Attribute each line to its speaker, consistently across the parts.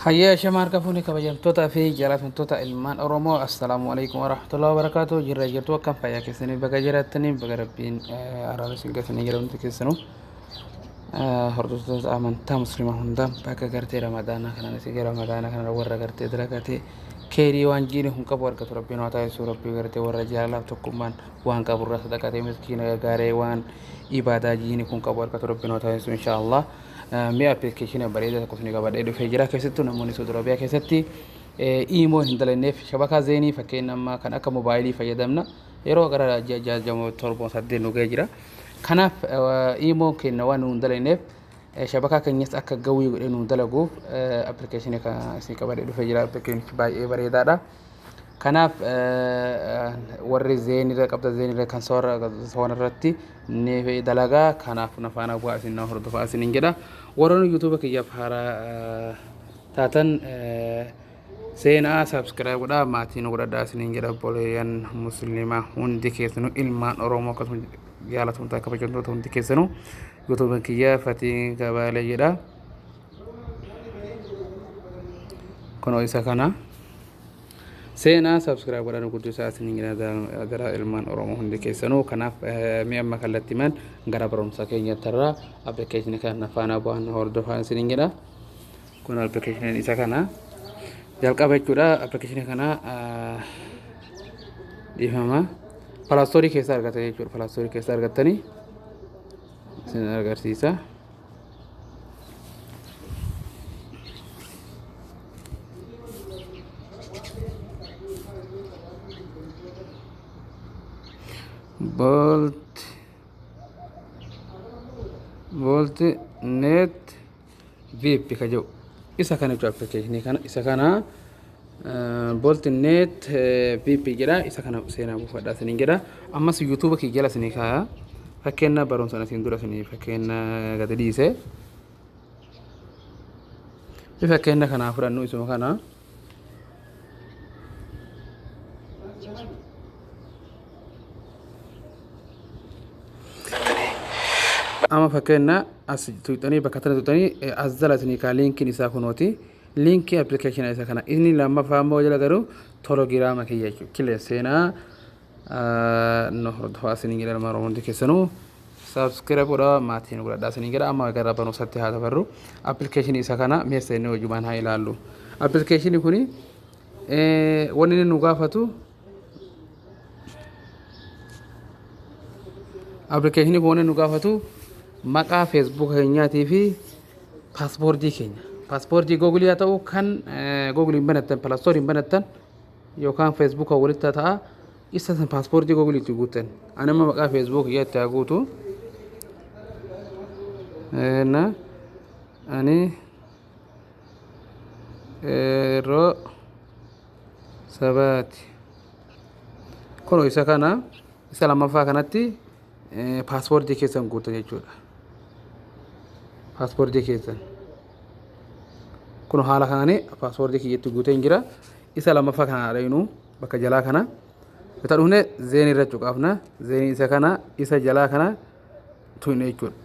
Speaker 1: Hayya shama harka fuuni kabajamtoota fi jaallatamtoota ilmaan Oromoo, assalaamu alaikum warahmatullahi wabarakatuh. Jirra jirtu, akkam fayyaa keessanii? Baga jiraattanii, baga rabbiin araara isin keessanii jira. Hundi keessanuu hordoftoota amantaa musliimaa hundaa bakka gartee ramadaanaa kanaan isin ramadaana kana warra gartee dalagatee keerii waan jiini hun qabu argatu rabbiin haa taasisu. Rabbii gartee warra jaalalaaf tokkummaan waan qabu irraa sadaqatee miskiina gargaaree waan ibaadaa jiini kun qabu argatu rabbiin haa taasisu inshaallah. Mi'a appilikeeshinii bareedaa tokko isin qabadhee dhufee jira. Keessattuu namoonni Saudi Arabiyaa keessatti iimoo hin dalanneef shabakaa zeenii fakkeenya ammaa kan akka moobaayilii fayyadamna yeroo gara ji'a 6 7 8 nu ga'ee jira. Kanaaf iimoon keenya waan nu hin dalanneef shabakaa keenyas akka gawii godhee nu dalaguuf appilikeeshinii kana isin qabadhee dhufee jira. Appilikeeshinichi baay'ee bareedaadha. Kanaaf warri zeenirra qabda zeenirra kan soora irratti ni dalagaa. Kanaaf na faana bu'aa, isin na hordofaa isiniin jedha. Warroonni yuutuuba kiyyaaf haaraa taatan seenaa subscribe godhaa, maatii nu godhadhaa isiniin jedha. Obboleeyyan musliimaa hundi keessanuu, ilmaan Oromoo akkasuma jaalatamtoota kabajamtoota hundi keessanuu, yuutuuban kiyya Fatiin Kabaalee jedha. Kunoo isa kana. Seenaa subscribe godhaa nu guddisaa isiniin jedha gara ilmaan Oromoo hundi keessanuu. Kanaaf mi'a amma kallattiimaan gara barumsa keenyatti irraa appilikeeshinii kana faana bu'aan hordofaa isiniin jedha. Kun appilikeeshiniin isa kana jalqaba jechuudha. Appilikeeshinii kana dhiifama Play Store keessa argatan jechuudha. Play Store keessa argattanii isin agarsiisa. Bolt Net VIP ka jedhu isa kana jechuudha. Appilikeeshinii kana isa kana Bolt Net VIP jedha. Isa kana seenaa buufadhaa isiniin jedha. Ammas yuutuuba kiyya jala isinii kaaya. Fakkeenya barumsa asiin dura isinii fakkeenya gadi dhiise. Fakkeenya kanaa fudhannu isuma kana. Amma fakkeenya as tuqxanii, bakka tana tuqxanii, as jala isinii kaa liinkiin isaa kunooti. Liinkii appilikeeshina isa kana. Inni lammaffaa immoo jala garuu Telegiraama kiyya jechuudha. Kilee seenaa nu hordofaa isiniin jedha. Ilmaan Oromoo hundi keessanuu subscribe godhaa, maatii nu godhadhaa isiniin jedha. Amma gara barumsatti haa dabarru. Appilikeeshinii isa kana mee seennee hojumaan haa ilaallu. Appilikeeshinii kuni wanni inni nu gaafatu, appilikeeshinii kun wanni nu gaafatu maqaa feesbuuka keenyaatii fi paaspoortii keenya. Paaspoortii googilii haa ta'u, kan googiliin banattan, Play Storeiin banattan yookaan feesbuuka walitti ta'a. Isa san paaspoortii googiliitti guuttan. Ani amma maqaa feesbuuk kiyyaatti haa guutu. Na ani yeroo sabaati. Kun isa kana, isa lammaffaa kanatti paaspoortii keessan guutan jechuudha. Paaspoortii keessan. Kun haala kanaan paaspoortii kiyyatti guutee jira. Isa lammaffaa kana dhayinu bakka jalaa kana. Isa dhufne zeenii irra cuqaafna. Zeenii isa kana, isa jalaa kana tuqne jechuudha.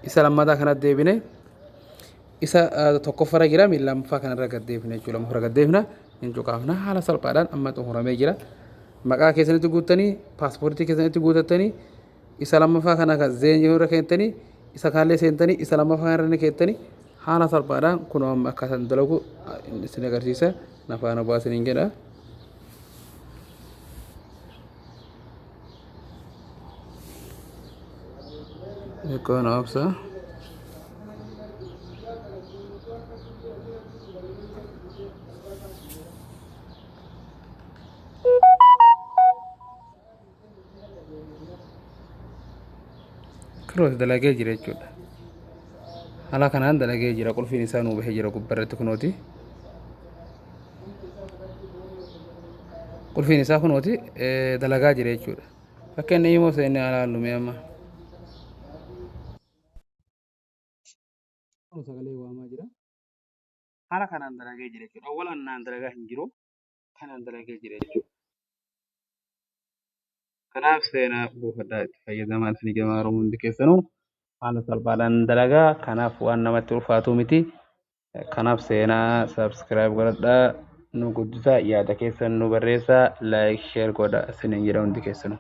Speaker 1: Isa lammataa kanatti deebine, isa tokkoffarra jira, miila lammaffaa kanarra gad deebine jechuudha. Lammaffaa gad deebina, hin cuqaafna. Haala salphaadhaan amma xumuramee jira. Maqaa keessanitti guuttanii, paaspoortii keessanitti guutattanii, isa lammaffaa kana kan zeen irra keentanii, isa kaallee seentanii, isa lammaffaa kanarra ni keettanii. Haala salphaadhaan kun amma akkaataan dalagu isin agarsiisa. Na faana bu'aa isiniin jedha. Xiqqoo na obsa. Kunooti dalagee jira jechuudha. Haala kanaan dalagee jira. Qulfiin isaa nuu bahee jira gubbarratti kunooti. Qulfiin isaa kunooti dalagaa jira jechuudha. Fakkeenya immoo seennee ilaallu mee amma. Sagalee waamaa jira. Haala kanaan dalagee jira jechuudha. Awwalaan naan dalagaa hin jiru. Kanaan dalagee jira jechuudha. Kanaaf seenaa buufadhaa, itti fayyadamaa isin gamaa Oromoo hundi keessanuu. Haala salphaadhaan dalagaa. Kanaaf waan namatti ulfaatu miti. Kanaaf seenaa subscribe godhadhaa, nu guddisaa, yaada keessan nu barreessaa, like, share godhaa isiniin jedha hundi keessanuu.